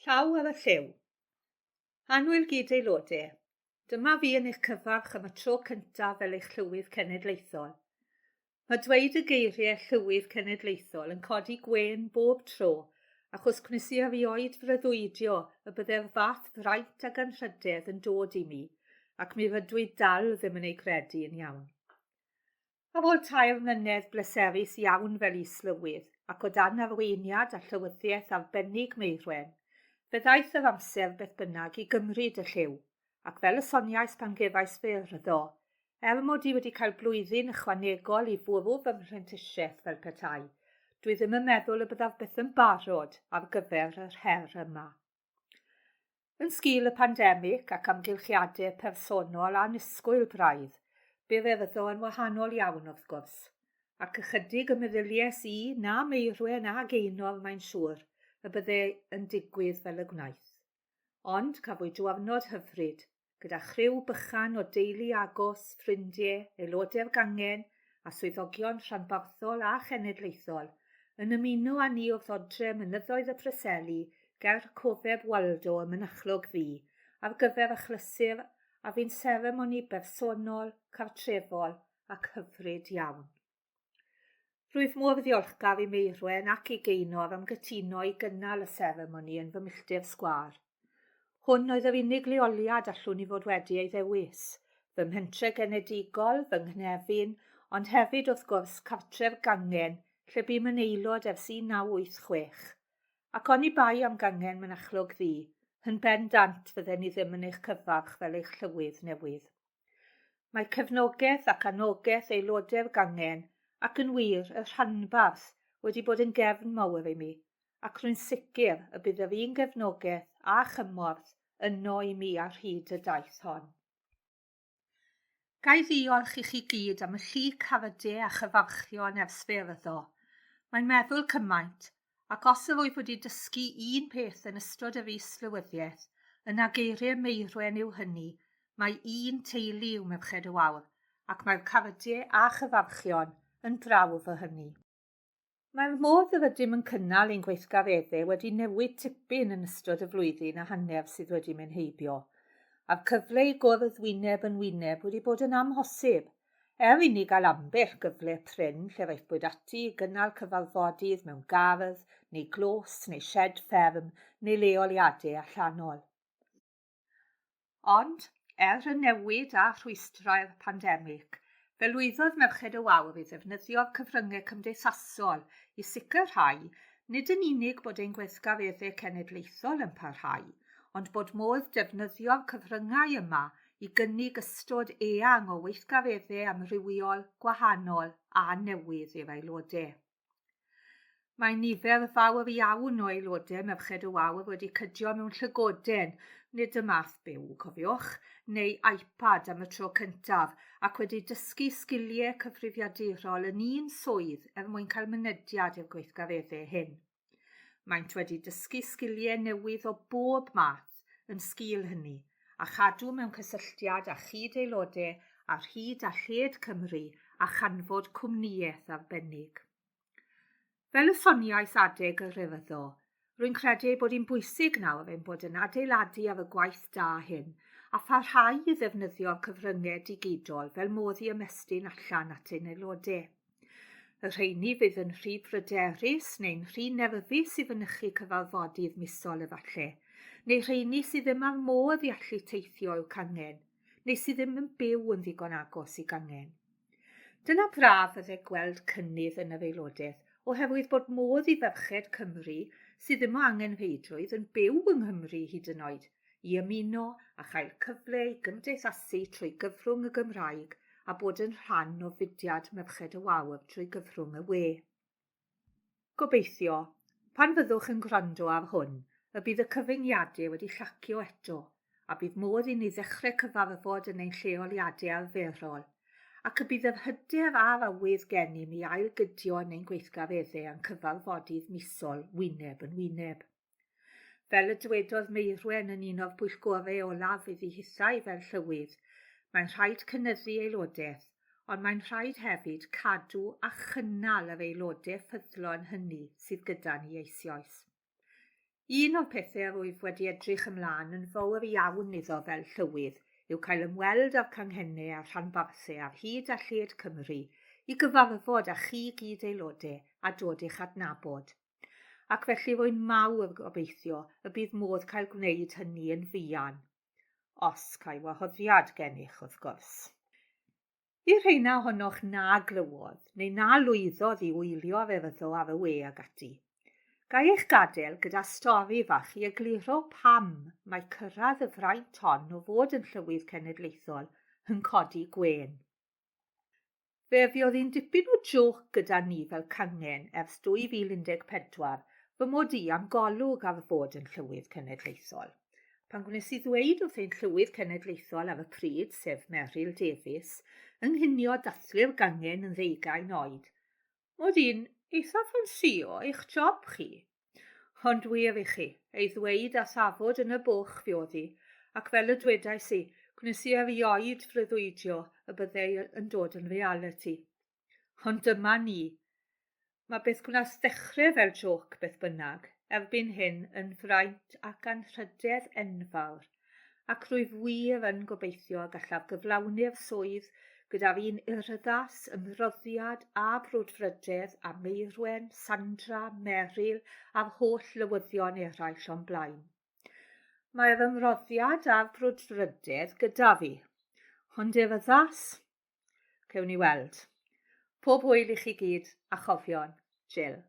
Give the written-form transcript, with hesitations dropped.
Llaw ar y llyw. Annwyl gyd-aelodau, dyma fi yn eich cyfarch am y tro cyntaf fel eich Llywydd Cenedlaethol. Mae dweud y geiriau Llywydd Cenedlaethol yn codi gwên bob tro, achos gwnes i erioed freuddwydio y bydde'r fath fraint ag anrhydedd yn dod i mi, ac mi rydw i dal ddim yn ei gredu yn iawn. Ar ôl tair mlynedd bleserus iawn fel is-lywydd, ac o dan arweiniad a llywyddiaeth arbennig Meirwen, fe ddaeth yr amser beth bynnag i gymryd y llyw, ac fel y soniais pan gefais fy urddo, er mod i wedi cael blwyddyn ychwanegol i fwrw fy mhrentisiaeth fel petai, dwi ddim yn meddwl y byddaf byth yn barod ar gyfer yr her yma. Yn sgil y pandemig ac amgylchiadau personol annisgwyl braidd, bu ferddo yn wahanol iawn wrth gwrs, ac ychydig y meddyliais i, na Meirwen a Gaynor mae'n siŵr, y bydde yn digwydd fel y gwnaeth. Ond cafwyd diwrnod hyfryd, gyda chriw bychan o deulu agos, ffrindie, aelodau'r gangen a swyddogion rhanbarthol a chenedlaethol yn ymuno â ni wrth odre mynyddoedd y Preseli ger Cofeb Waldo ym Mynachlog Ddu ar gyfer achlysur a fu'n seremoni bersonol, cartrefol ac hyfryd iawn. Rwyf mor ddiolchgar i Meirwen ac i Gaynor am gytuno i gynnal y seremoni yn fy milltir sgwâr. Hwn oedd yr unig leoliad allwn i fod wedi ei ddewis, fy mhentre genedigol, fy nghynefin, ond hefyd, wrth gwrs, cartref gangen lle bûm yn aelod ers 1986. Ac oni bai am gangen Mynachlog Ddu, yn bendant fydden i ddim yn eich cyfarch fel eich llywydd newydd. Mae cefnogaeth ac anogaeth aelodau'r gangen, ac yn wir, y rhanbarth, wedi bod yn gefn mawr i mi, ac rwy'n sicr y bydd yr un gefnogaeth a chymorth yno i mi ar hyd y daith hon. Ga i ddiolch i chi gyd am y llu cardiau a chyfarchion ers fe erddo. Mae'n meddwl cymaint, Ac os yr wyf wedi dysgu un peth yn ystod yr is-lywyddiaeth, yna geiriau Meirwen yw hynny, mai un teulu yw Merched y Wawr, ac mae'r cardiau a chyfarchion yn brawf o hynny. Mae'r modd yr ydym yn cynnal ein gweithgareddau wedi newid tipyn yn ystod y flwyddyn a hanner sydd wedi mynd heibio, a'r cyfle i gwrdd wyneb yn wyneb wedi bod yn amhosib, Er i ni gael ambell gyfle prin lle'r aethpwyd ati i gynnal cyfarfodydd mewn gardd neu glos neu sied fferm neu leoliadau allanol. Ond, er y newid a rhwystrau'r pandemig, fe lwyddodd Merched y Wawr i ddefnyddio'r cyfryngau cymdeithasol i sicrhau nid yn unig bod ein gweithgareddau cenedlaethol yn parhau, ond bod modd defnyddio'r cyfryngau yma i gynnig ystod eang o weithgareddau amrywiol, gwahanol a newydd i'r aelodau. Mae nifer fawr iawn o aelodau Merched y Wawr wedi cydio mewn llygoden, nid y math byw, cofiwch, neu iPad am y tro cyntaf ac wedi dysgu sgiliau cyfrifiadurol yn un swydd er mwyn cael mynediad i'r gweithgareddau hyn. Maent wedi dysgu sgiliau newydd o bob math yn sgil hynny, a chadw mewn cysylltiad â chyd-aelodau ar hyd a lled Cymru a chanfod cwmnïaeth arbennig. Fel y soniais adeg y rhyfeddo, rwy'n credu ei bod hi'n bwysig nawr ein bod yn adeiladu ar y gwaith da hyn a pharhau i ddefnyddio'r cyfryngau digidol fel modd i ymestyn allan at ein aelodau. Y rheini fydd yn rhy bryderus neu'n rhy nerfus i fynychu cyfarfodydd misol efallai, neu rheini sydd ddim â'r modd i allu teithio i'w cangen, neu sydd ddim yn byw yn ddigon agos i gangen. Dyna braf fydde gweld cynnydd yn yr aelodaeth, oherwydd bod modd i ferched Cymru sydd ddim o angenrheidrwydd yn byw yng Nghymru hyd yn oed, i ymuno a chael cyfle i gymdeithasu trwy gyfrwng y Gymraeg a bod yn rhan o fudiad Merched y Wawr trwy gyfrwng y we. Gobeithio, pan fyddwch yn gwrando ar hwn, y bydd y cyfyngiadau wedi llacio eto, a bydd modd i ni ddechrau cyfarfod yn ein lleoliadau arferol, ac y bydd yr hyder a'r awydd gennym i ail-gydio yn ein gweithgareddau a'n cyfarfodydd misol wyneb yn wyneb. Fel y dywedodd Meirwen yn un o'r pwyllgorau olaf iddi hithau fel llywydd, mae'n rhaid cynyddu aelodaeth, ond mae'n rhaid hefyd cadw a chynnal yr aelodau ffyddlon hynny sydd gyda ni eisioes. Un o'r pethau yr wyf wedi edrych ymlaen yn fawr iawn iddo fel Llywydd yw cael ymweld â'r canghennau a'r rhanbarthau ar hyd a lled Cymru i gyfarfod â chi gyd-aelodau a dod i'ch adnabod. Ac felly rwy'n mawr gobeithio y bydd modd cael gwneud hynny yn fuan. Os ca'i wahoddiad gennych, wrth gwrs. I'r rheina ohonoch na glywodd neu na lwyddodd i wylio fe fyddo ar y we ag ati, ga i eich gadael gyda stori fach i egluro pam mae cyrraedd y fraint hon o fod yn Llywydd Cenedlaethol yn codi gwên. Fe fuodd hi'n dipyn o jôc gyda ni fel cangen ers 2014 fy mod i am golwg ar fod yn Llywydd Cenedlaethol. Pan gwnes i ddweud wrth ein Llywydd Cenedlaethol ar y pryd, sef Meryl Davies, yng nghinio dathlu'r gangen yn ddeugain oed, mod i'n eitha ffansïo eich job chi. Ond wir i chi, ei ddweud a thafod yn y boch fuodd hi, ac fel y dwedais i, gwnes i erioed freuddwydio y byddai yn dod yn realiti. Ond dyma ni. Mae beth gwnaeth ddechrau fel jôc beth bynnag, erbyn hyn yn fraint ac anrhydedd enfawr, ac rwyf wir yn gobeithio y gallaf gyflawni'r swydd gyda'r un urddas, ymroddiad a brwdfrydedd â Meirwen, Sandra, Meryl a'r holl lywyddion eraill o'm blaen. Mae'r ymroddiad a'r brwdfrydedd gyda fi, ond urddas? Cewn ni weld. Pob hwyl i chi gyd a chofion, Jill.